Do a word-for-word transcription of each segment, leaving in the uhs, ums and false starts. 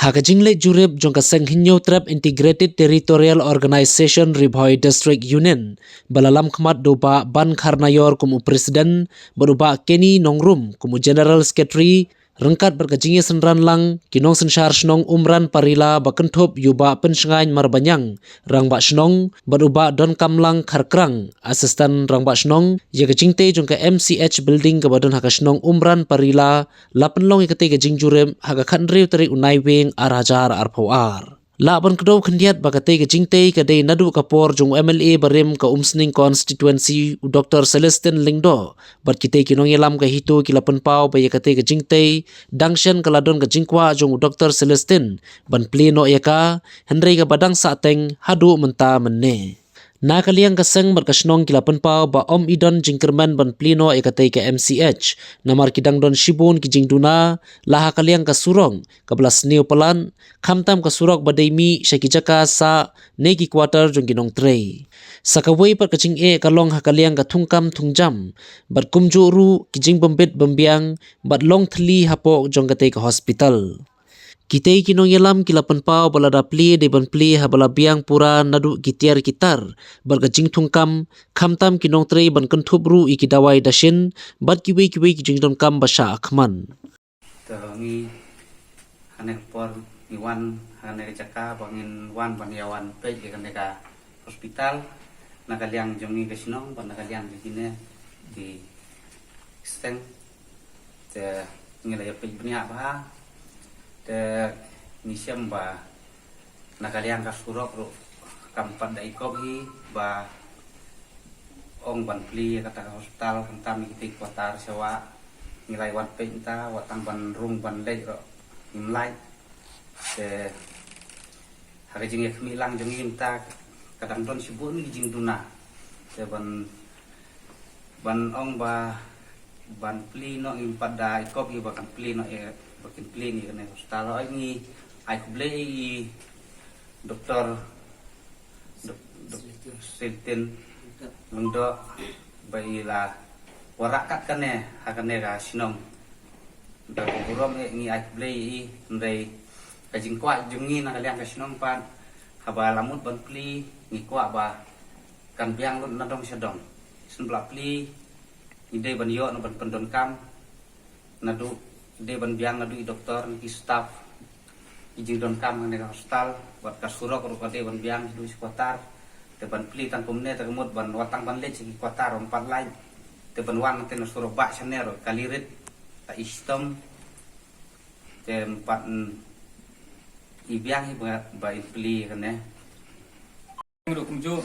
Ha ka jingleit jurip jong ka Seng Hynñiewtrep Integrated Territorial Organization Ri Bhoi District Union, ba la lam khmat da u Bah Ban Kharnaior kum u President, bad u Bah Kenny Nongrum kum u General Secretary, ryngkat bad ka jingïasynran lang ki nongsynshar shnong Umran Parila ba kynthup ïa u Bah Pynshngaiñ Marbaniang, Rangbah Shnong, bad u Bah Donkamlang Kharkrang, Assistant Rangbah Shnong, ïa ka jingtei jong ka M C H building kaba don ha ka shnong Umran Parila, la pynlong ïa katei ka jingjurip ha ka khathynriew tarik u Naiwieng ar hajar arphew ar. Lah ban kdew khyndiat ba katei ka jingtei ka dei naduh ka por jong u M L A barim ka Umsning constituency u Doktor Celestine Lyngdoh, bad kitei ki nongïalam ka HITO ki la pynpaw ba ïa katei ka jingtei dang shen ka la don ka jingkwah jong u Doktor Celestine ban plie noh ïa ka, hynrei kaba dang sahteng haduh mynta mynne. Na ka liang ka seng bad ka shnong ki la pynpaw ba ym i don jingkyrmen ban plie noh ïa katei ka M C H, namar ki dang don shibun ki jingduna, la ha ka liang ka surok kaba la sniew palat, khamtam ka surok ba dei mih sha ki jaka sah ne ki quarter jong ki nongtrei. Sa kawei pat ka jingeh ka long ha ka liang ka thungkam thungjam, bad kumjuh ruh ki jingbym bit bym biang, bad long thylli hapoh jong katei ka hospital. Kitei ki nongïalam ki la pynpaw ba lada plie dei ban plie haba la biang pura naduh ki tiar ki tar, bad ka jingthungkam, khamtam ki nongtrei ban kynthup ruh ïa ki dawai dashin, bad kiwei kiwei ki jingdonkam ba shah khmat. To ngi hane ka por ngi wan hane ka jaka ba ngin wan ban ïa wan peit ïa kane ka hospital, na ka liang jong ngi ka shnong bad na ka liang jong kine ki seng. Te ngi la ïa peit bniah bha. Te ngi shem ba na ka liang ka surok ruh kam pat da i kop hi ba ong ban plie kata ka hospital, khamtam ïa kitei ki quarter sha wa ngi la ïa wan peit mynta, wat tang ban rung ban leit ruh ngim lait. Te ha ka jingïakhmih lang jong ngi mynta ka dang don shibun ki jingduna. Te ban, ban ong ba ban plie noh ngim pat da i kop ïa ba kan plie noh ïa ba kin plie noh ïa kane ka hospital. Hooid ngi ai khublei ïa i Doktor Dok-, Dok-, Celestine Lyngdoh ba i la wanrah kat kane ha kane ka shnong. Da ka burom eh ngi ai khublei ïa i, hynrei ka jingkwah jong ngi na ka liang ka shnong pat, haba la mut ban plie ngi kwah ba kan biang lut na dong sha dong. Shen ba la plie ngi dei ban ïoh na ban pyndonkam naduh, dei ban biang naduh i doktor, ki staff, ki jingdonkam ha kane ka hospital, bad ka surok ruh ka dei ban biang naduh shi quarter. Te ban plie tang kumne te ka mut ban wat tang ban leit sha ki quarter ym pat lait. Te ban wan te na surok bah shane ruh ka lirit, ka i shitom. Te ym pat, mm, i biang hi ba, ba in plie kane. Ruh kumjuh,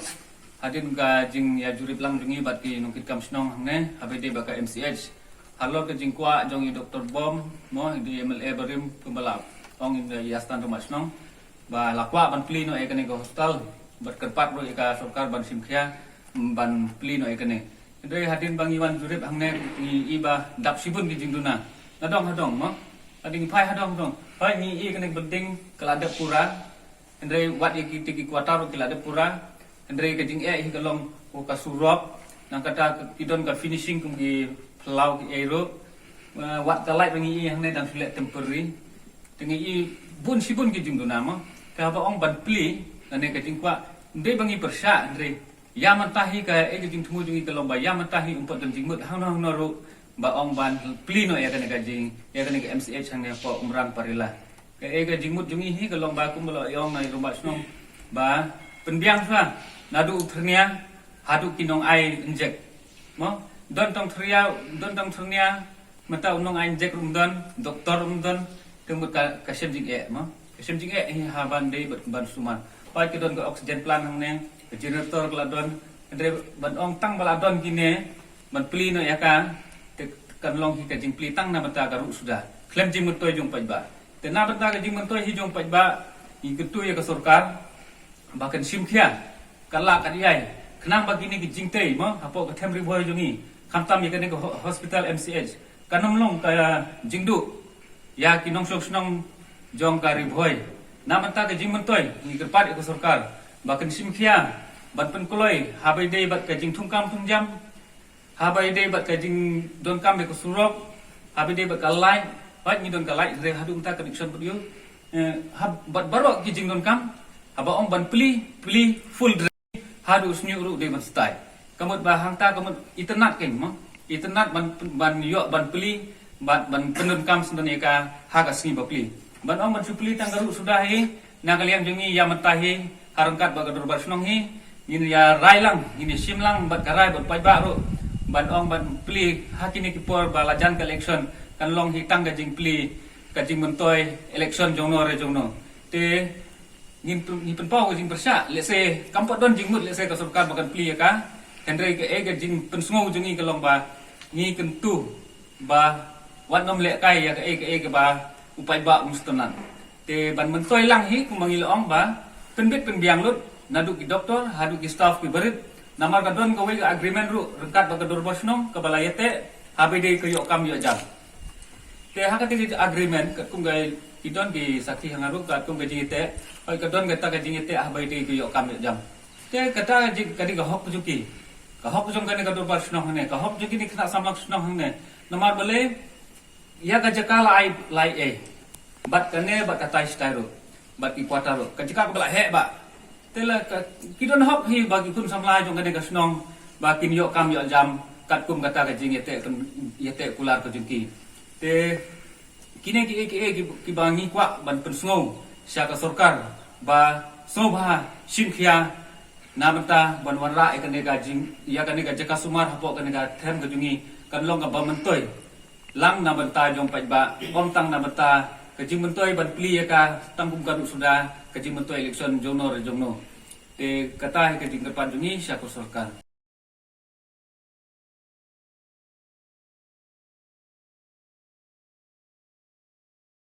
hadien ka jingïajurip lang jong ngi bad ki nongkitkam shnong hangne, haba ïadei bad ka M C H. Halor ka jingkwah jong i Doktor Bom, mo, i M L A barim kumba la ong ïa i Assistant Rangbah Shnong ba la kwah ban plie noh ïa kane ka hospital, bad kyrpad ruh ïa ka sorkar ban shim khia, mm, ban plie noh ïa kane. Hynrei hadien ba ngi wan jurip hangne ngi i ba dap shibun ki jingduna. Na dong ha dong mo. Hadien ngi phai ha dong ha dong. Phai ngi i kane ka building ka la dep pura. Hynrei wat ïa ki, ki quarter ki la dep pura. Hynrei ka jingeh hi ka long ko ka surok. Nangta ki don ka finishing kum ki phyllaw ki ei ruh. Eh, wat ka light ba ngi i hangne dang shu leh temporary. Te ngi i bun shibun ki jingduna mo. Te haba ong ban plie, kane ka jingkwah. Ym dei ba ngi pyrshah, hynrei ïa mynta hi kaei ka jingthmu jong ngi ka long ba ïa mynta hi ym pat don jingmut hangno hangno ruh ba ong ban plie noh ïa kane ka jing, ïa kane ka M C H hangne hapoh Umran Parila. Kaei ka jingmut jong ngi hi ka long ba kumba la ong na i rangbah shnong ba pynbiang shuwa naduh u thyrnia haduh ki nongai injek. Mo, don tang thyrnia, don tang thyrnia, mynta u nongai injek ruh ym don, doktor ruh ym don, te mut ka, ka shem jingeh mo. Ka shem jingeh hi haba dei ban, ban sumar. Pat ka don ka oxygen plant hangne, ka generator ka la don. Hynrei ban ong tang ba la don kine ban plie noh ïa ka, te kan long hi ka jingplie tang na bynta ka ruh suda. Khlem jingmyntoi jong paidbah. Te na bynta ka jingmyntoi hi jong paidbah, ngi kyntu ïa ka sorkar ba kan shim khia, ka lah ka dei ai, khnang ba kine ki jingtei mo hapoh ka them Ri Bhoi jong ngi, khamtam ïa kane ka ho-, hospital M C H, kan ym long ka jingduh ïa ki nongshong shnong jong ka Ri Bhoi. Na bynta ka jingmyntoi ngi kyrpad ïa ka sorkar ba kan shim khia ban pynkloi haba ïadei bad ka jingthungkam thungjam, haba ïadei bad ka jingdonkam ïa ka surok, haba ïadei bad ka light, bad ngi don ka light hynrei haduh mynta connection pat ïoh. Eh, hab-, bad baroh ki jingdonkam, haba ong ban plie, plie full dress, haduh shñiuh ruh dei ban stai. Ka mut ba hangta ka mut itynnad kein mo. Itynnad ban, ban ïoh ban plie, bad ban pyndonkam syndon ïa ka ha ka sngi ba plie. Ban ong ban shu plie tang ka ruh suda hi, na ka liang jong ngi ïa mynta hi, ha ryngkat bad ka dorbar shnong hi, ngin ïa rai lang, ngin ïa shim lang, bad ka rai bad paidbah ruh. Ban ong ban plie ha kine ki por ba la jan ka election, kan long hi tang ka jingplie, ka jingmyntoi election jongno re jongno. Te ngin pyn-, ngin pynpaw ka jingpyrshah, lehse kam pat don jingmut, lehse ka sorkar ba kan plie ïa ka. Hynrei kaei ka jingpynsngew jong ngi ka long ba ngi kyntu ba wat nym lehkai ïa kaei kaei kaba u paidbah um sngewtynnad. Te ban myntoi lang hi kumba ngi la ong ba pynbit pynbiang lut, naduh ki doktor haduh ki staff ki barit. Namar ka don kawei ka agreement ruh ryngkat bad ka dorbar shnong kaba la ïateh, haba ïadei ka ïoh kam ïoh jam. Te ha kata ka agreement, katkum ka, ki don ki sakhi ha nga ruh, katkum ka jingïateh, hooid ka don kata ka jingïateh haba ïadei ka ïoh kam ïoh jam. Te kata ka jing, ka dei ka hok jong ki. Ka hok jong kane ka dorbar shnong hangne, ka hok jong kine ki khynnah samla shnong hangne. Namar balei, ïa ka jaka la ai, la ai ei. Bad kane, bad katai shatai ruh, bad ki quarter ruh, ka jaka kaba la heh bha. Te la ka, ki don hok hi ba ki khun samla jong kane ka shnong ba kin ïoh kam ïoh jam katkum kata ka jingïateh, ïateh kular ka jong ki. Te kine kiei kiei ki, kiba ngi kwah ban pynsngew sha ka sorkar ba sngewbha shim khia na bynta ban wanrah ïa kane ka jing, ïa kane ka jaka sumar hapoh kane ka them ka jong ngi, kan long kaba myntoi lang na bynta jong paidbah, ym tang na bynta ka jingmyntoi ban plie ïa ka tang kum ka ruh suda, ka jingmyntoi election jongno re jongno. Te kata hi ka jingkyrpad jong ngi sha ka sorkar.